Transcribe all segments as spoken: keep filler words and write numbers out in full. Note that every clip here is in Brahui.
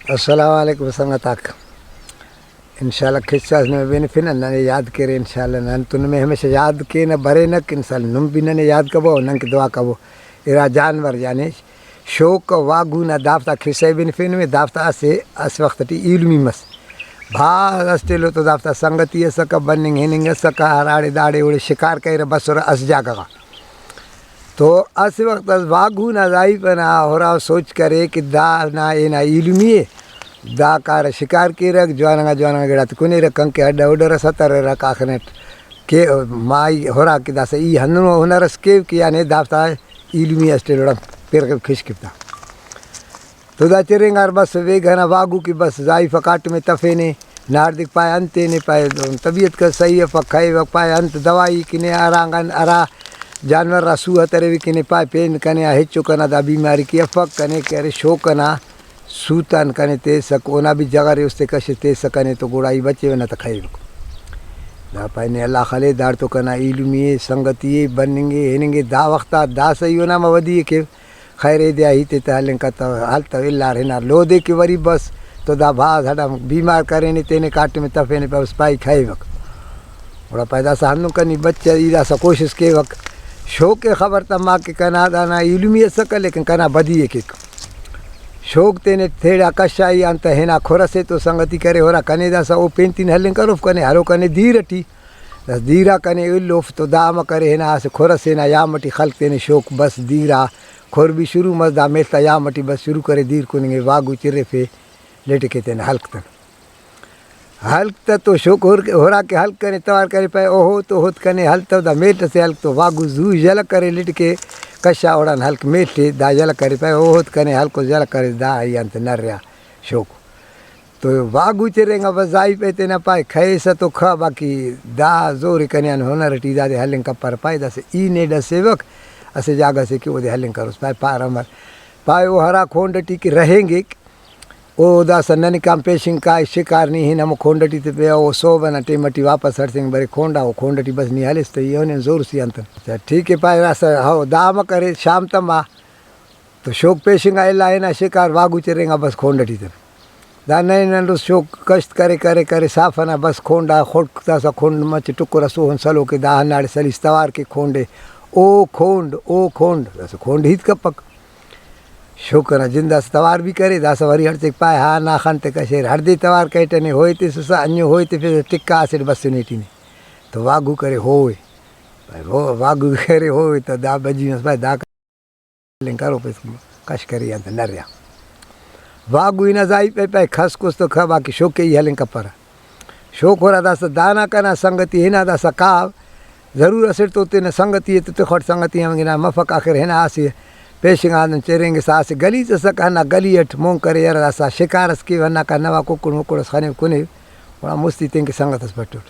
السلام علیکم سنگت آک، انشاءاللہ کسہ اس نمے بنفنہ، ننے یاد کیرے انشاءاللہ، نن تو نمے ہمیشہ یاد کینہ برینک، انشاءاللہ نم بھی ننے یاد کبو، نن کہ دعا کبو۔ ارا جانور یعنی شوک و واگو نا دافتا کسہ ءِ بنفے نمے، دافتا اسہ، اسہ وخت ٹی ایلمی مس۔ بھاز اسٹ ایلو تو دافتا سنگتی ئسکہ، بننگ ہننگ ئسکہ، ہراڑے داڑے اوڑے شکار کریرہ بسرہ اسہ جاگہ غا۔ تو اسہ وخت اس واگو نا زائیفہ نا ہرا سوچ کرے کہ دا نا اینا ایلمی ءِ، دا کارہ شکار کیرک، جوان انگا جوان انگا گڑاتے کنیرک، کنکہ ہڈ اڈ ئس اتررک آخر اٹ کہ مائی ہرا کہ داسہ ای ہندنو ہنر ئس کیو کہ یعنی دافتا ایلمی اسٹ ایلوڑا پرغب کھشکپتا۔ تو دا چرینگار بس بیگہ نا واگو کہ بس زائیفہ کاٹم ءِ تفینے، ناڑدیک پائے انتینے، پائے طبیعت کس صحیح افک، کھیوک، پائے انت دوائی کنے ہرانگان ہرا جانور نا سوہ تریوی کنے، پائے پین کنے آ ہچو کنا دا بیماری کہ افک، کنے کہ ارے شوک ئنا سوت آن کنے تیسک، اونا بھی جغر ءِ استے کش تیسک کنے تو گڑا ای بچیوہ نہ تہ کھیوک۔ دا پائے نے اللہ خلے، داڑتو کنا ایلمی ءِ، سنگتی ءِ، بننگ ءِ، ہننگ ءِ، دا وخت آ دا سہی اونا ما ودی ءِ کیو۔ خیر ایدے آ ہیت ءِ تہ ہلنگ کتو، ہلتو الار ہنار لودے کہ وری بس تو دا بھاز ہڈم بیمار کرینے، تینے کاٹم ءِ تفینے، بس پائی کھیوک۔ گڑا پائے داسہ ہندن کنی بچہ ای داسہ کوشست کیوک۔ شوک ءِ خبر تما کہ کنا دانا ایلمی ئسکہ لیکن کنا بدی ءِ کیک۔ شوک تینے تھیڑا کشائی آن تہ ہنا کھر ئسے تو سنگتی کرے ہرا کنے داسہ او پینتین ہلنگ کروف کنے ہرو کنے دیر ٹی۔ داسہ دیرا کنے الوف تو دا امر کرے ہنا اسہ کھر ئسے نا یام ٹی خلک تینے شوک بس دیرا کھر بھی شروع مس، دا میڷ تا یام ٹی بس شروع کرے دیر کننگ ءِ، واگو چرفے لٹکے تینے ہلک تن۔ ہلک تہ تو شوک ہر-، ہرا کہ ہلک کنے توار کرے پائے اوہوت اوہوت کنے ہلتو، دا میل ئسے ہلک تو واگو زو یلہ کرے لٹکے کشا اوڑان ہلک میل ٹی، دا یلہ کرے پائے اوہوت کنے ہلکو یلہ کرے دا ای انت نریا شوک۔ تو واگو چرینگا بس زائیفہ ءِ تینا پائے کھیسہ تو کھا، باقی دا زور ءِ کنے آن ہنر ٹی دادے ہلنگ کپرہ۔ پائے داسہ ای نے ڈسیوک اسہ جاگہ سے کہ اودے ہلنگ کروس، پائے پارہ مر، پائے او ہرا کھونڈ ٹی کہ رہینگک، او داسہ ننکان پیشنگ کائک شکار، نی ہن ہمو کھونڈ ٹی تپیہ، او سہب ئنا ٹائم ٹی واپس ہڑسینگ بریک کھونڈ آ، او کھونڈ ٹی بس نی ہلیس تہ ای ہنین زور سی آن تن۔ اچھا ٹھیک ءِ، پائے داسہ ہو دا امر کرے شام تما تو شوک پیشنگا الا ہنا شکار واگو چرینگا بس کھونڈ ٹی تپے۔ دا نئے نن روز شوک کشت کرے کرے کرے صاف ئنا بس کھونڈ آ خڑک داسہ کھونڈ مچہ ٹکر ئس اوہن سلوکے دا ہنداڑے سلیس توار کے کھونڈے۔ او کھونڈ، او کھونڈ، داسہ کھونڈ ہیت کپک۔ شوک ئنا جند ئس توار بھی کرے، داسہ وری ہڑسیک پائے، ہا نا خن تے کشیر، ہڑدے توار کریٹہ نے ہوئے تسسہ، انجو ہوئے تفسہ، ٹکا اسٹ بسنے ٹی نے۔ تو واگو کرے ہوئے۔ پائے ہو-، واگو کرے ہوئے، تو دا بجی مس پائے، دا ہلنگ کروپس کش کرے انت نریا۔ واگو ہنا زائی پائے، پائے کھس کس تو کھا، باقی شوکے ای ہلنگ کپرہ۔ شوک ہرا داسہ دانا کنا سنگتی ہنا داسہ کاو، ضرور اسٹ تو تینا سنگتی ءِ تو تخٹ، سنگتی ہم گنا مفک، آخر ہنا اسہ پیشنگ آن چرینگسا اسہ گلی اس اسکہ، ہندا گلی اٹ مون کرے، یرہ داسہ شکار اس کیو، ہندا کان نوا ککڑ مکڑ اس خنیو کنیو، گڑا مستی تینکہ سنگت اس پٹوٹ۔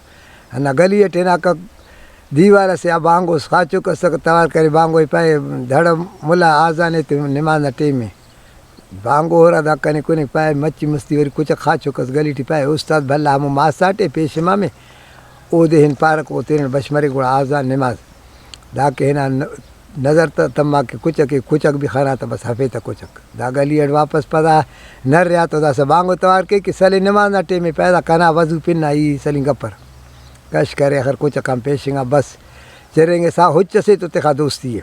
ہندا گلی اٹ ہناکہ دیوال اسے آ بانگو اس خاچوک اسکہ، توار کرے بانگو ءِ پائے دھڑ ملا آذان ایتے نماز نا ٹائم ءِ۔ بانگو ہرا دا کنے کنے پائے مچی مستی وری کچک خاچوک اس گلی ٹی پائے استاد بھلا ہمو ماساٹے پیش امام ءِ، اودے ہن پارک او تیرن بش مریک گڑا آذان نماز۔ دا کہ ہنا ن-، نظر تہ تما کہ کچک ءِ، کچک بھی خنا تہ بس ہفے تہ کچک۔ دا گلی اٹ واپس پدا نریا تو داسہ بانگو توار کے کہ سلے نماز نا ٹائم ءِ، پیدا کنا وضو پن آ ای سلنگ کپر۔ کش کرے آخر کچک آن پیشنگا بس چرینگسا ہچ اسے تو تخا دوستی ءِ۔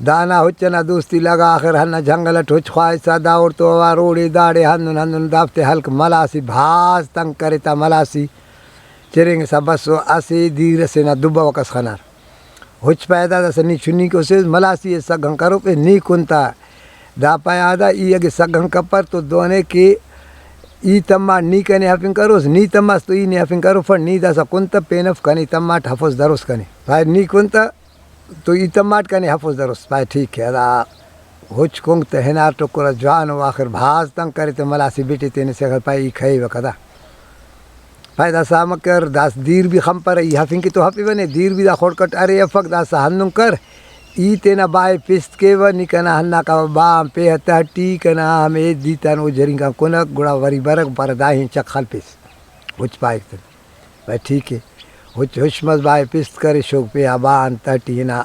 دانا ہچ ئنا دوستی لگا، آخر ہندا جنگل ئٹ ہچ خواہسا، دا اوڑتو اوار اوڑے داڑے ہندن ہندن دافتے ہلک ملاسی بھاز تنگ کرے تا ملاسی چرینگسا بس و اسہ دیر ئسے نا دبہ وکس خنار۔ ہچ پیدا داسہ نی چنیکو سے ملاسی ئے سگھن کروفے نی کن تا۔ دا پایا دا ای اگہ سگھن کپر تو دونے کہ ای تماٹ نی کنے ہفنگ کروس، نی تماس تو ای نے ہفنگ کروفٹ، نی داسہ کن تا پین اف کنے تماٹ ہفوس دروس کنے۔ پائے نی کن تا تو ای تماٹ کنے ہفوس دروس۔ پائے ٹھیک ءِ، ہرا ہچ کنگ تہ ہنار ٹکر اس جوان ءُ، آخر بھاز تنگ کرے تہ ملاسی بٹے تینے سیخر پائے ای کھیوہ کدا۔ پائے داسہ امر کر، داسہ دیر بھی خنپرہ، ای ہفنگ کہ تو ہفیوہ نے، دیر بھی دا خڑک اٹ ارے افک، داسہ ہندن کر، ای تینا با ئے پست کیوہ، نی کنا ہنداکا با آن پیہہ تہٹی، کنا ہمے دیتان او جرینگان کنک، گڑا وری برک پارہ دا ہن چک خلپیس۔ ہچ پائک تہ۔ پائے ٹھیک ءِ۔ ہچ ہش مس با ئے پست کرے، شوک پیہا با آن تہٹی ہنا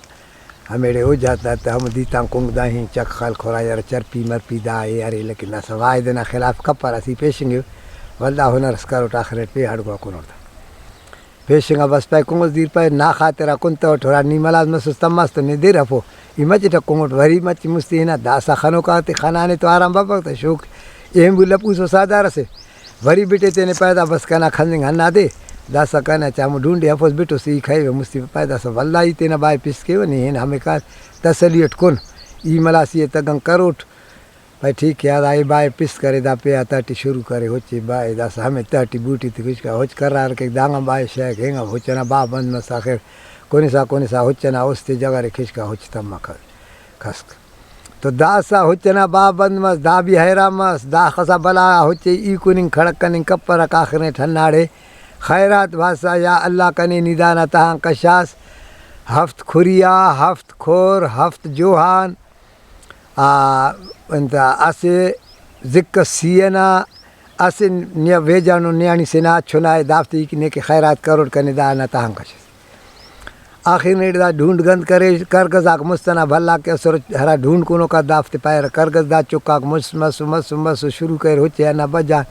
ہمیڑے او جات آ تہ ہمو دیتان کنگ دا ہی چک خلک ہرا یار چرپی مرپی دا اے ارے، لیکن داسہ واحد ئنا خلاف کپرہ، اسہ پیشنگ ءِ، ولدا ہنر اس کروٹ، آخر اٹ پی ہڑ گوا کنوٹ دا۔ پیشنگ آ بس پائے کنگس دیر پائے نا خاطر آ کنتوٹ، ہرا نی ملاس مسس تماس تو نے دیر ہفو، ای مچٹ آ کنگٹ، وری مچ مستی ہنا داسہ خنوک آتے خنانے تو آرام بفک تہ شوک ایہن بو لپوس و ساہدار اسے۔ وری بٹے تینے پائے دا بس کنا خننگ ہندادے، داسہ کنا چا ہمو ڈونڈے ہفوس بٹوس ای کھیوہ مستی پائے داسہ ولدا ای تینا بائے پس کیوہ نے ہن ہمے کار تسلی اٹ کن، ای ملاسی ءِ تگنگ کروٹ۔ پائے ٹھیک ہے، دا ای بائے پس کرے، دا پیا تہٹی شروع کرے، ہچے بائے داسہ ہمے تہٹی بوٹی تے کشکا ہچ کرار کیک، دانگان بائے شیک، ہنگا ہچ ئنا با بند مس، آخر کنسا کنسا ہچ ئنا است ءِ جگہ رے کشکا ہچ تمک کھسک۔ تو داسہ ہچ ئنا با بند مس، دا بھی حیران مس، داخسا بلا ہچے ای کننگ کھڑک کننگ کپرک، آخر نیٹ ہنداڑے خیرات باسا، یا اللہ کنے نی دانا تہان کشاس، ہفت کھریا، ہفت کھور، ہفت جوہان، آ، انت، اسہ زکہ سی ئنا اسہ نیا ویجانو نیاڑی سے نا چنا ءِ، دافتے ای نے کہ خیرات کروٹ کنے دا نا تہان کشس۔ آخر نیٹ دا ڈھونڈ گند کرے، کرگز آک مست ئنا بھلا کہ اسر، ہرا ڈھونڈ کنوکا دافتے پائرہ کرگز۔ دا چکاک مس مس مس مس شروع کریر ہچے ہندا بجان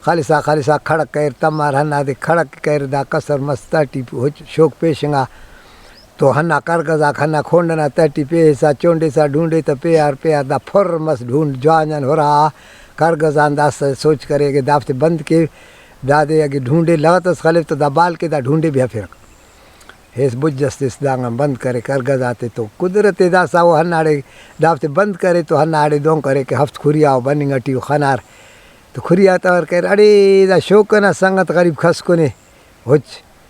خلسا خلسا کھڑک کریر، تمار ہندادے کھڑک کریر، دا کسر مس تہٹی ہچ شوک پیشنگا۔ تو ہندا کرگز آک ہندا کھونڈ ئنا تہٹی پیہسا چونڈسا ڈھونڈے تہ پیار پیار دا پھر مس ڈھونڈ جوان جوان ہرا کرگز آن داسہ سوچ کرے کہ دافتے بند کے، دادے اگہ ڈھونڈے لغت ئس خلیو تو دا بال کے دا ڈھونڈے بھی ہرفرک۔ ہیس بج ئس تس دانگان بند کرے کرگز آتے تو قدرت ئے داسہ او ہنداڑے دافتے بند کرے تو ہنداڑے دہن کرے کہ ہفت کھریا او بننگ ٹی او خنار۔ تو کھریا توار کریر، اڑے دا شوق ئنا سنگت غریب کھسکنے۔ ہچ۔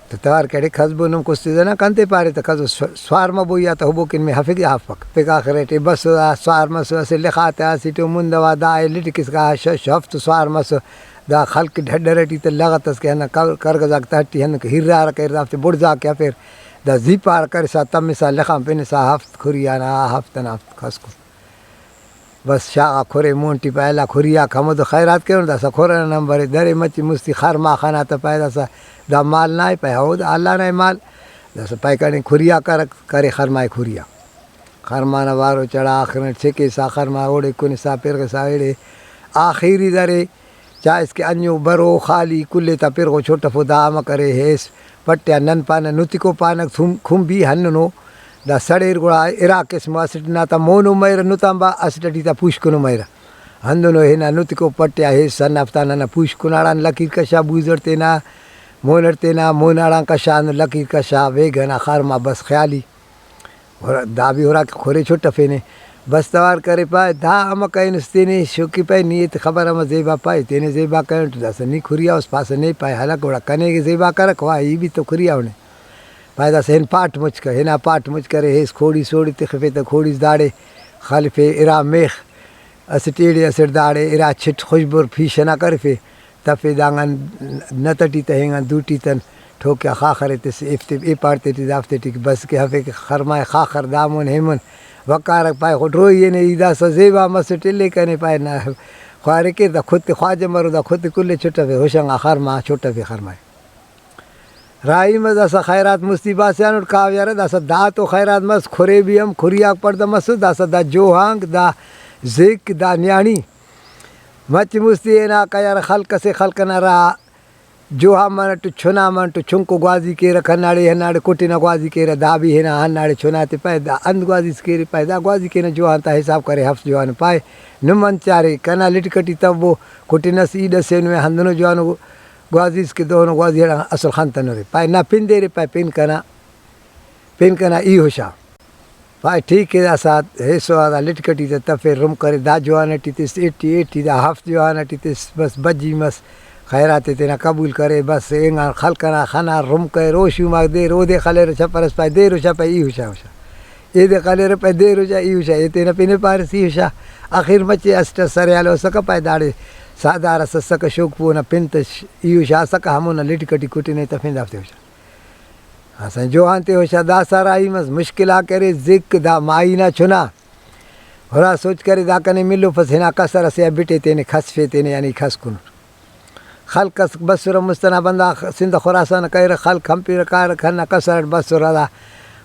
تو توار کہ اڑے کھسبو نم کس تیزہ نا کنتے پارے تہ کھسبو سو-، سوار مبو یا تہ ہبو کن میں ہفک یا ہفک۔ پک آخر اٹی بسو دا سوار مسو اسہ لخا تہ اسیٹو مندوا دا اے لٹکسکا شش ہفت سوار مسو۔ دا خلق ڈڈر اٹی تہ لغت اس کہ ہندا کر-، کرگزاک تہٹی ہندن کہ ہرارہ کریر دافتے بڑزا کہ ہفیر۔ دا زیپار کرسا تمسا لخان پنسا ہفت کھری آن آ ہفت ئنا ہفت کھسکن۔ بس شاغا کھرے مون ٹی پائے، اللہ کھریاک ہمودے خیرات کرون، داسہ کھر ئنا نمبر ئے درے مچہ مستی خرما خنا تہ پائے داسہ دا مال نا ئے، پائے ہو دا اللہ نا ئے مال، داسہ پائے کنے کھریاک کرک، کرے خرما ئے کھریاک۔ خرما نا وارو چڑھا آخر ئٹ چھکسا خرما اوڑے کنسا پرغسا ایڑے آخیری درے۔ چائس کہ انجو برو خالی کل ئے تا پرغو چٹفو، دا امر کرے ہیس پٹیا نن پانہ نتکو پانک تھم-، کھمبی ہندنو دا سڑیر گڑا ارا قسم اسٹ نا تا مونو مریرہ نتان با اسٹ ٹی تا پوشکنو مریرہ۔ ہندنو ہنا نتکو پٹیا ہیس ہندافتا ننا پوشکن آڑان لکیر کشا بوزڑ تینا مونڑ تینا مون آڑان کشا ہندن لکیر کشا ویگہ نا خرما بس خیالی۔ ہرا-، دا بھی ہراکہ کھرے چٹفینے۔ بس توار کرے پائے، دا امر کرینس تینے شوکی پائے، نی ایتے خبر امر زیبا پائے، تینے زیبا کرینٹ، داسہ نی کھریا اس پاسہ نے پائے، حالانکہ گڑا کنے کہ زیبا کرک، واہ، ای بھی تو کھریا انے۔ پائے داسہ ہن پاٹ مچ کر، ہنا پاٹ مچ کرے، ہیس کھوڑی سوڑی تخفے تہ کھوڑیس داڑے خلفے ارا میخ اسٹ ایڑے اسٹ داڑے ارا چٹ خوشبر پیش ئنا کرفے۔ تفے دانگان نت ٹی تہ اینگان دوٹی تن ٹھوکیا خاخر ءِ تس ایفتے اے پاڑ تیٹی دافتے ٹی بس کہ ہفے کہ خرمائے خاخر دامون ہیمون وکارک پائے خو ڈروئی نے ای داسہ زیبا مسٹ اِلے کنے پائے نا خوارے کیر دا کھتے خواجہ مرو دا کھتے کلے چٹفے ہوشنگا خرما چٹفے خرمائے۔ راہی مس داسہ خیرات مستی باسیانٹ کاویارہ داسہ دا تو خیرات مس کھرے بھی ہم کھریاک پڑدہ مسس داسہ دا جوہانک دا زیک دا نیاڑی مچ مستی ہناکہ یار خلق اسے خلق ئنا راہ جوہان منٹ چنا منٹ چنکو گوازی کیرہ ہنداڑے ہنداڑے کٹنہ گوازی کیرہ دا بھی ہنا ہنداڑے چنا تے پائے دا انت گوازی اس کیرے پائے دا گوازی کینہ جوہان تا حساب کرے ہفت جوہان پائے نم انت چارے کنا لٹک ٹی تبو کٹنس ای ڈسے نمے ہندنو جوانو گوازی اس کہ دہنو گوازی ہڑا اصل خنتنرے پائے نا پن دیرے پائے پن کنا پین کنا ای ہشا۔ پائے ٹھیک ہے داسہ ہیسو آ دا لٹک ٹی تہ تفے رم کرے دا جوان ٹی تس ایٹی ایٹی دا ہفت جوان ٹی تس بس بجی مس خیرات ءِ تینا قبول کرے بس اینگان خلق ئنا خنا رم کریر او شوماک دیر اودے خلیرہ چھپرس پائے دیر و شپہ ای ہشا ہشا ایدے خلیرہ پائے دیر ہشا ای ہشا ای تینا پن ءِ پارس ای ہشا آخر مچے اسٹ ئس سریالہ اسکہ پائے داڑے ساہدار ئس اسکہ شوک پو نا پن تہ ای ہشا اسکہ ہمونا لٹک ٹی کٹنے تفین دافتے ہشا۔ اسہ جوہان تے ہشا داسہ راہی مس مشکل آک ارے زک دا ماہی نا چنا ہرا سوچ کرے دا کنے ملوفس ہنا کسر اسے آ بٹے تینے کھسفے تینے یعنی کھسکنٹ خلق اس بسرہ مست ئنا بندغ سندھ خراسان کریرہ خلق ہمپیرہ کارہ ہندا کسر اٹ بسرہ دا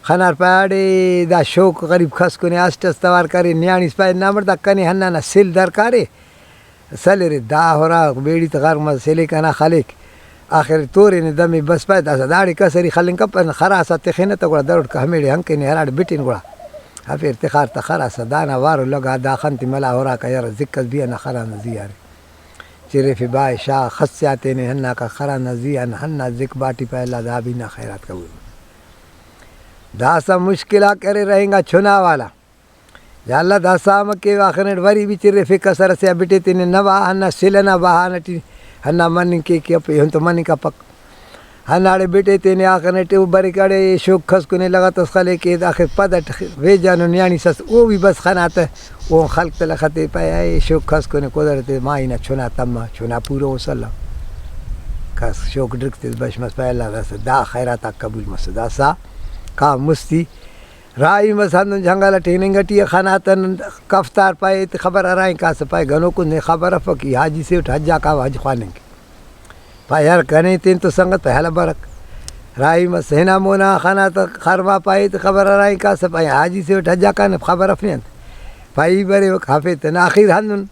خنار پائے، اڑے دا شوک غریب کس کنے اسٹ اس توار کرے، نیاڑی اس پائے، نامڑ دا کنے ہندا نا سل درکارے۔ سلرے دا ہرا بیڑی تہ غر مس سلے کنا خلیک۔ آخر تورینے دمے بس پائے داسہ داڑے کسری خلنگ کپنہ، خراسا تخنہ تہ گڑا دروٹ کہ ہمیڑے ہنکنے ہراڑے بٹن گڑا۔ ہفیر تخار تہ خراسا دانا وارو لگا دا خن تے ملا ہراکا یار زک اس بیا نا خرانا زی ارے۔ چرفے بائے شاغ خسیا تینے ہناکا خرانا زی آن ہنا زک باٹی پائے اللہ دا بھی نا خیرات قبول۔ داسہ مشکل آک ارے رہینگا چنا والا۔ یا اللہ داسہ امر کیوہ آخر نیٹ وری بھی چرفے کسر اسے آ بٹے تینے نوا ہندا سل ئنا بہانہ ٹی ہندا مننگ کیک کہ اپے ہن تو مننگ کپک۔ ہنداڑے بٹے تینے آخر نیٹ او بریک اڑے شوک کھسکنے لغت اس خلیک کہ آخر پد اٹ ویجانو نیاڑی سس او بھی بس خنا تہ او خلق تہ لختے پائے اے شوک کھسکنے قدرتے ماہی نا چنا تما چنا پورو وسلہ۔ کس شوک ڈرک تس بش مس پائے اللہ داسہ دا خیرات آک قبول مسو داسہ کا مستی۔ راہی مس ہندن جنگل ئٹی ہننگ ئٹی ء، خناتن کفتار پائے ایتے خبر ہرائنک کاسہ پائے گنوکن نے خبر افک ای حاجی سے اٹ حج آ کاوہ حج خواننگ۔ پائے یار کنے تین تو سنگت پائے ہلہ برک۔ راہی مس ہنا مونا خناتہ خرما پائے ایتے خبر ہرائنک کاسہ پائے حاجی سے اٹ حج آ کانہ خبر اف نے انت۔ پائے ای بریوک ہفے تن آخیر ہندن۔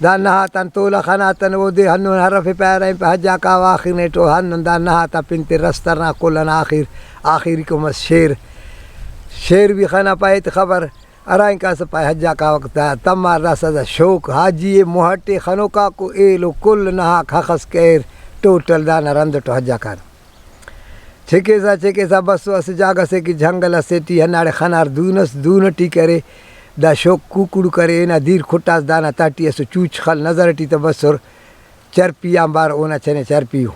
دا نہاتان تولہ خناتن اودے ہندن ہرفے پارہ پہ حج آ کاوہ آخر نیٹ او ہندن دا نہاتا پن تے رستر نا کل ئنا آخر آخریکو مس شیر۔ شیر بھی خنا پائے تے خبر ہرائنکاسہ پائے حج آ کاوہ تا تمار داسہ دا شوک حاجی اے موہٹے خنوکاکو ایلو کل نہاک ہخس کریر ٹوٹل دانا رند ٹو حج آ کارہ۔ چھکیسا چھکیسا بسو اسہ جاگہ سے کہ جنگل اسے ٹی ہنداڑے خنار دون ئس، دون ٹی کرے دا شوک کوکڑو کرے ہنا دیر کھٹاس دانا تہٹی اسو چوچ خل نظر ٹی تہ بسر چرپی آنبار اونا چنے چرپی ء۔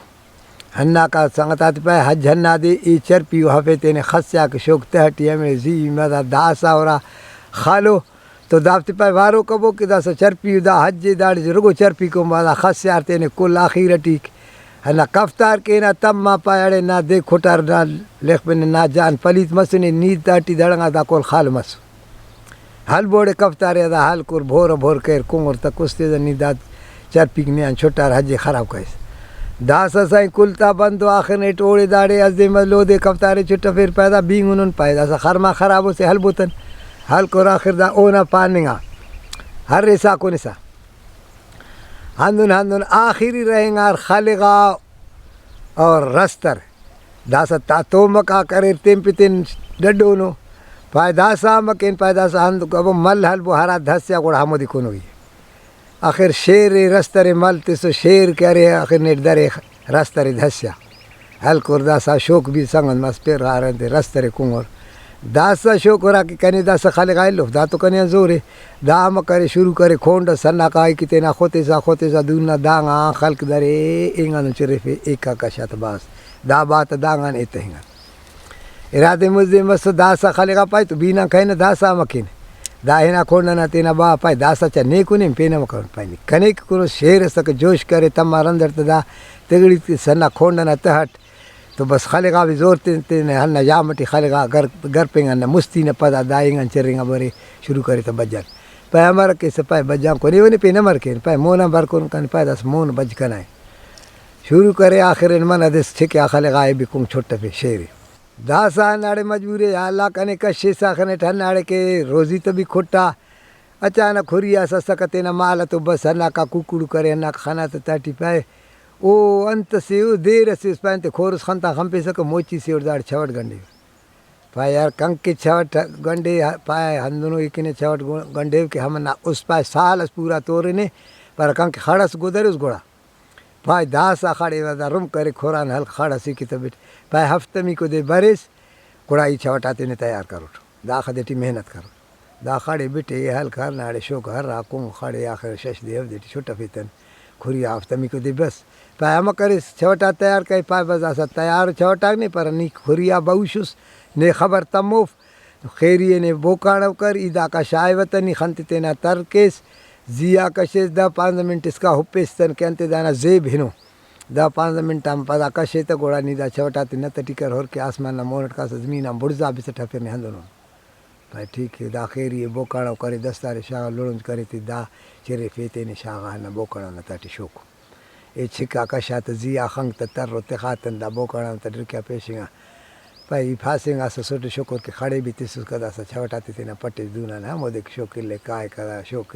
ہنداکا سنگت آتے پائے حج ہندادے ای چرپی ء ہفے تینے خسیا کہ شوک تہٹی ہمے زی مدا داسا ہرا خالو۔ تو دافتے پائے وارو کبو کہ داسہ چرپی ء دا حج ء داڑے رگو چرپی کن با دا خس یار تینے کل آخیر ٹی ہندا کفتار کینا تما پائے اڑے نا دے کھٹار نا لخ پن نا جان پلیت مسنے نی داٹی دڑنگا دا کل خال مس۔ ہل بوڑے کفتارے دا ہل کر بھور بھور کیر کنگر تک استے دا نی دا چرپیک نیان چھٹار حج ء خراب کریس۔ داسہ سائیں کل تا بندو آخر نیٹ اوڑے داڑے ازدے مس لودے کفتارے چھٹفیر پیدا بینگنن پائے داسہ خرما خرابو سے ہلبوتن۔ ہلکر آخر دا اونا پاننگا ہرسا کنسا۔ ہندن ہندن آخری رہینگار خلغا اور رستر۔ داسہ تا تومکا کریر تین پتین ڈڈونو۔ پائے داسہ امکین پائے داسہ ہندن ابو مل ہلبو ہرا دھسیا گڑا ہمودے کنوئی۔ آخر شیر ء رستر ء مل تسو، شیر کہ ارے آخر نیٹ درے رستر ء دھسیا۔ ہلکر داسا شوک بھی سنگت مس پیر غار انتے رستر ء کنگر۔ داسا شوک ہرا کہ کنے داسا خلغا ایلوف، دا تو کنے آن زور ء۔ دا امر کرے شروع کرے کھونڈ اس ہندا کائک تینا خوتسا خوتسا دون نا دانگ آن خلق درے اینگانو چرفے ایکا کشا تہ باس۔ دا با تہ دانگ آن ایتہ اینگان۔ ارادے مزے مسو داسا خلغا پائے تو بینان کہنہ داسا امر کینہ۔ دا ہنا کھونڈ ئنا تینا با پائے داسا چا نے کنین پین امر کرون پائے نی کنے کہ کنوس شیر ئسکہ جوش کرے تما رندٹ تہ دا تگڑی تے سنا کھونڈ ئنا تہٹ تو بس خلغا بھی زور تین تینے ہندا جام ٹی خلغا گر گر پینگان نا مستی نا پدا دا اینگان چرینگا برے شروع کرے تہ بجان۔ پائے امر کیسہ پائے بجان کنے ونی پین امر کین پائے مون آن بر کن کنے پائے داسہ مون بج کنائے۔ شروع کرے آخر ان منہ دس چھکیا خلغا اے بھی کنگ چھٹفے شیرے۔ داسہ ہنداڑے مجبور ء، یا اللہ کنے کشیسہ خنٹ ہنداڑے کہ روزی تہ بھی کھٹا۔ اچانک ہری آ سسکہ تینا مال اتو بس ہنداکا کوکڑو کرے ہنداکا خنا تہ تہٹی پائے۔ او انت سے او دیر اسے اس پائے انت کھورس خن تا خنپیسکہ موچی سے اوڑ داڑے چھوٹ گنڈیو۔ پائے یار کنکے چھوٹ گنڈے پائے ہندنو ای کنے چھوٹ گنڈیو کہ ہمنا اس پائے سال اس پورا تورنے پر کنکے خڑ اس گدرس گڑا۔ پائے داسہ خڑے و دا رم کرے کھران ہلک خڑ اسیکہ تہ بٹ۔ پائے ہفتمیکو دے بریس گڑا ای چھوٹ آ تینے تیار کروٹ۔ داخہ دے ٹی محنت کروٹ۔ دا خڑے بٹے ہلک ہر ناڑے شوک ہر آ کنگ خڑے آخر شش دے ہفت دے ٹی چھٹفیتن۔ کھری آ ہفتمیکو دے بس۔ پائے امر کریس چھوٹ آ تیار کرے پائے بس داسہ تیار چھوٹ آک نے پر نی کھری آ بہوشس نے خبر تموف۔ خیری ء نے بوکاڑو کر، ای داکا شاغوہ تہ نی خن تے تینا تر کیس، زی آ کشیس، دہ پانزدہ منٹ اسکا ہپیس تن کہ انتے دانا زیب ہنو۔ دہ پانزدہ منٹ آن پدا کشے تہ گڑا نی دا چوٹ آتے نت ٹی کر، ہر کہ آسمان نا مون اٹ کاسہ زمین آن بڑزا بسٹ ہفر نے ہندنو۔ پائے ٹھیک ء، دا خیری ء بوکاڑو کرے، دستارے شاغا لڑونج کرے تے دا چرے فیتے نے شاغا ہندا بوکاڑو نا تہٹی شوکو۔ اے چھکا کشا تہ زی آ خنک تہ تر و تخاتن دا بوکاڑان تہ ڈرکیا پیشنگا۔ پائے ای پھاسنگ اسہ سوٹ شکر کہ خڑے بھی تسس کہ داسہ چھوٹ آتے تینا پٹیس دون آن ہمودے شوق الیک کائک ہرا شوق